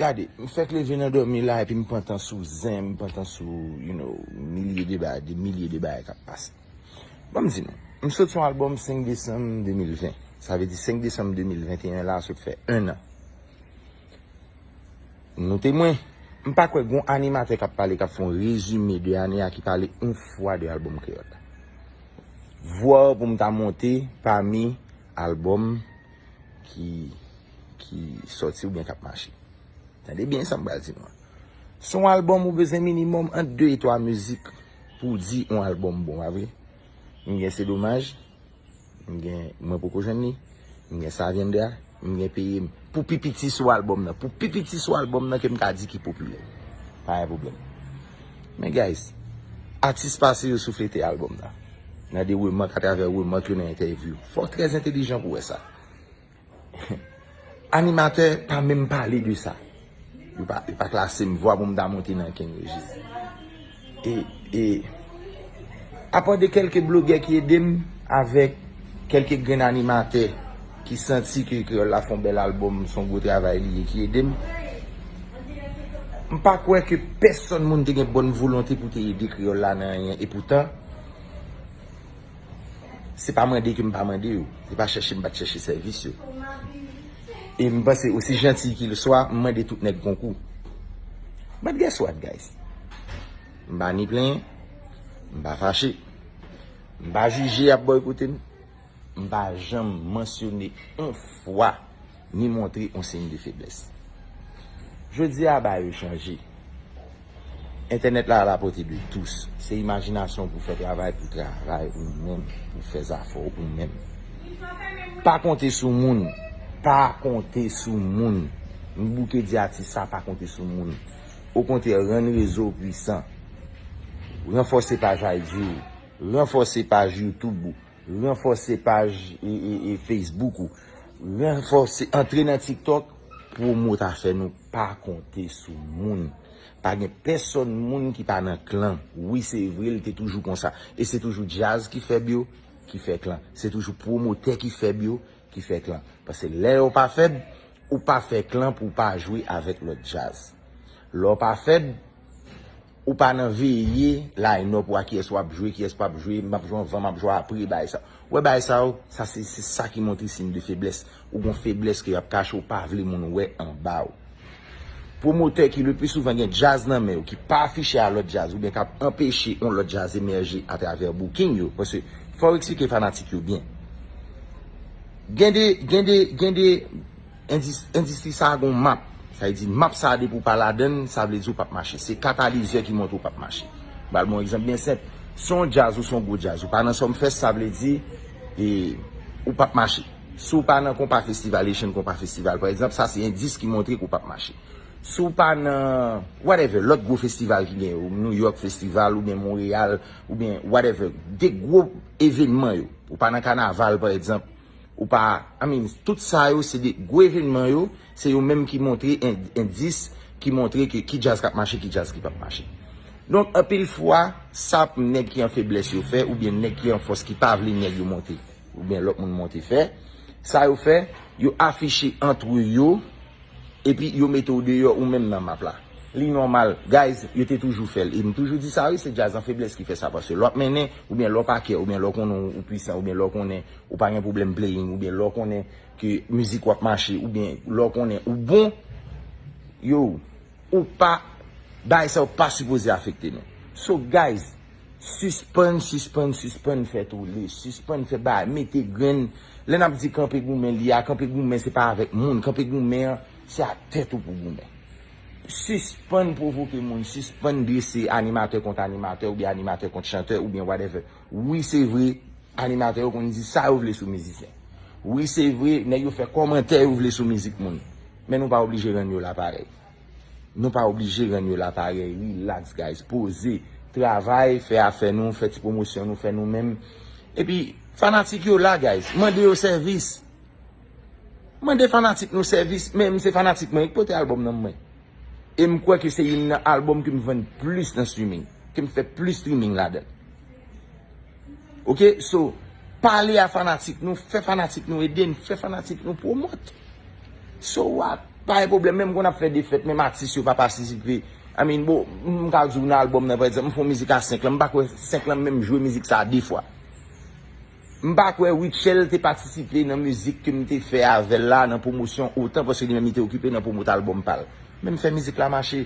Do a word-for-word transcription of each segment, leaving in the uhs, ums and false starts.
Gade, m fèk leve nan dòmi la epi m pantan sou zen, m pantan sou, you know, milye de bagay, de milye de bagay k ap pase. Ban m di nou, m sot yon albòm senk desanm de mil ven. Sa vle di senk desanm de mil venteyen la sot fè en an. Note mwen, m pa kwè gon animatè k ap pale, k ap fè yon rezime de ane a ki pale yon fwa de albòm kreyòl la. Vwa pou m ta monte pami albòm ki, ki sòti oubyen k ap mache. Tande byen sa m pral di nou an. Se yon albòm ou bezwen minimòm ant de e twa mizik pou w di yon albòm bon, pa vre? M gen Se Domaj, m gen Mwen Poko Jwenn Li, m gen Savyendra, m gen Peye M. Pou pi piti sou albòm nan, pou pi piti sou albòm nan ke m ka di ki popilè. Pa gen pwoblèm. Men guys, atis pase yo souflete albòm nan. Nan de remak atravè remak yo nan entèvyou. Fò w trè entèlijan pou w wè sa. Animatè pa menm pale de sa. Yo pa, yo pa klase m vwa pou m ta monte nan kenn rejis. E, e, apa de kèlke blogè ki ede m, avèk kèlke grenn animatè ki santi ke kreyòl la fè yon bèl albòm, se yon gwo travay li ye, ki ede m. M pa kwè ke pèsonn moun te gen bòn volonte pou te ede kreyòl la nan anyen. Epoutan, se pa mande ke m pa mande yo. Se pa chèche m pa t chèche sèvis yo. E m panse, osi jantiy ki l swa, m mande tout nèg konkou. But guess what, guys? M pa ni plenyen, m pa fache, m pa jije y ap bòykote m, m pa janm mansyone yon fwa ni montre yon siy de feblès. Jodi a, bagay yo chanje. Entènèt la à la portée de tous. Se imajinasyon pou fè travay, pou travay ou menm, pou fè zafè w ou menm. Pa konte sou moun. Pa konte sou moun. M bouke di atis sa, pa konte sou moun. Okontrè, rann rezo w pwisan. Ranfòse paj I G ou. Ranfòse paj YouTube ou. Ranfòse paj e, e, e Facebook ou. Ranfòse, antre nan TikTok, pwomot afè nou, pa konte sou moun. Pa gen pèsonn moun ki pa nan klan. Wi, se vre, l te toujou konsa. E se toujou djaz ki fèb yo, ki fè klan. Se toujou pwomotè ki fèb yo, ki fè klan. Paske lè yo pa fèb, ou pa fè klan pou w pa jwe avèk lòt djaz. Lè w pa fèb, ou pa nan veye line-up ou a kiyès w ap jwe, kiyès p ap jwe, m ap jwe anvan, m ap jwe apre, bagay sa. Ou wè bagay sa yo, sa se, se sa ki montre siy de feblès. Ou gon feblès ke y ap kache, ou pa vle moun wè anba w. Pwomotè ki le pli souvan gen djaz nan men yo, ki pa afiche a lòt djaz, oubyen k ap anpeche yon lòt djaz emèje atravè booking yo. Paske fò w eksplike fanatik yo byen. Gen de, gen de, gen de endis-, endistri sa a gon map. Sa vle di map sa a depi w pa ladan l, sa vle di w p ap mache. Se katalizè ki montre w p ap mache. M ba l bon egzanp byen senp. Se yon djaz ou se yon gwo djaz, ou pa nan Sumfest, sa vle di, e, ou p ap mache. Si w pa nan Konpa Festival, Haitian Konpa Festival, pa egzanp, sa se endis ki montre ke w p ap mache. Si w pa nan, whatever, lòt gwo festival ki gen yo, New York Festival, oubyen Montréal, oubyen whatever, de gwo evènman yo, ou pa nan kanaval, pa egzanp, ou pa, I mean, tout sa yo, se de gwo evènman yo, se yo menm ki montre en-, endis, ki montre ke ki djaz k ap mache, ki djaz ki p ap mache. Donk, anpil fwa, sa nèg ki an feblès yo fè, oubyen nèg ki an fòs ki pa vle nèg yo monte, oubyen lòt moun monte fè, sa yo fè, yo afiche antre yo, epi yo mete w deyò ou menm nan map la. Li nòmal. Guys, yo te toujou fè l. E m toujou di sa, wi, se djaz an feblès ki fè sa. Paske lè w ap mennen, oubyen lè w pa care, oubyen lè w konnen w pwisan, oubyen lè w konnen ou pa gen pwoblèm playing, oubyen lè w konnen ke mizik w ap mache, oubyen lè w konnen ou bon, yo, ou pa, bagay sa yo pa sipoze afekte nou. So, guys, sispann, sispann, sispann fè tole, sispann fè bagay, mete grenn. Lè n ap di kanpe goumen, li a kanpe goumen, se pa avèk moun. Kanpe goumen an, se ak tèt ou pou goumen. Sispann pwovoke moun, sispann drese animatè kont animatè oubyen animatè kont chantè oubyen whatever. Wi, se vre, animatè yo konn di sa yo vle sou mizisyen. Wi, se vre, nèg yo fè kòmantè yo vle sou mizik moun. Men nou pa oblije rann yo la parèy. Nou pa oblije rann yo la parèy. Relax, guys. Poze. Travay, fè afè nou, fè ti pwomosyon nou, fè nou menm. Epi, fanatik yo la, guys. Mande yo sèvis. Mande fanatik nou sèvis. Men m se fanatik mwen ki pote albòm nan mwen. E m kwè ke se youn nan albòm ke m vann plis nan streaming. Ke m fè plis streaming ladan l. Ok, so, pale a fanatik nou, fè fanatik nou ede n, fè fanatik nou pwomòt. So what? Pa gen pwoblèm, menm kon ap fè defèt, menm atis yo pa patisipe. I mean, bon, m ka di w nan albòm nan, pa egzanp, m fè yon mizik a senk lan, m pa kwè senk lan menm jwe mizik sa a de fwa. M pa kwè Rutshelle te patisipe nan mizik ke m te fè avè l la, nan pwomosyon otan, paske li menm li te okipe nan pwomot albòm pa l. Men m fè mizik la mache.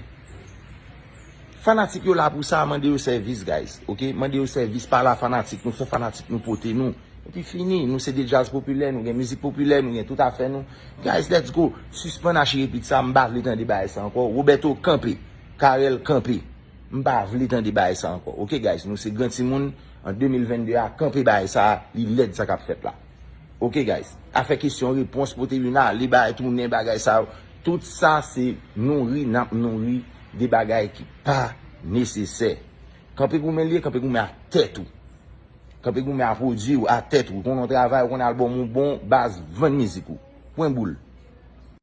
Fanatik yo la pou sa, mande yo sèvis, guys. Ok? Mande yo sèvis, pale a fanatik nou, fè fanatik nou pote nou. Epi fini, nou se de djaz popilè, nou gen mizik popilè, nou gen tout afè nou. Guys, let's go. Sispann achi repit sa, m pa vle tande bagay sa ankò. Roberto, kanpe. Carel, kanpe. M pa vle tande bagay sa ankò. Ok, guys, nou se gran timoun. An de mil vennde a, kanpe bagay sa, li lèd sa k ap fèt la. Ok, guys. Afè kesyon repons, pote youn ale, bagay tounen, bagay sa yo. Tout sa se nouri, n ap nouri de bagay ki pa nesesè. Kanpe goumen l ye, kanpe goumen ak tèt ou. Kanpe goumen a pwodui w, a tèt ou. Ou konn yon travay, ou konn albòm ou bon, baz, vann mizik ou. Pwen boul.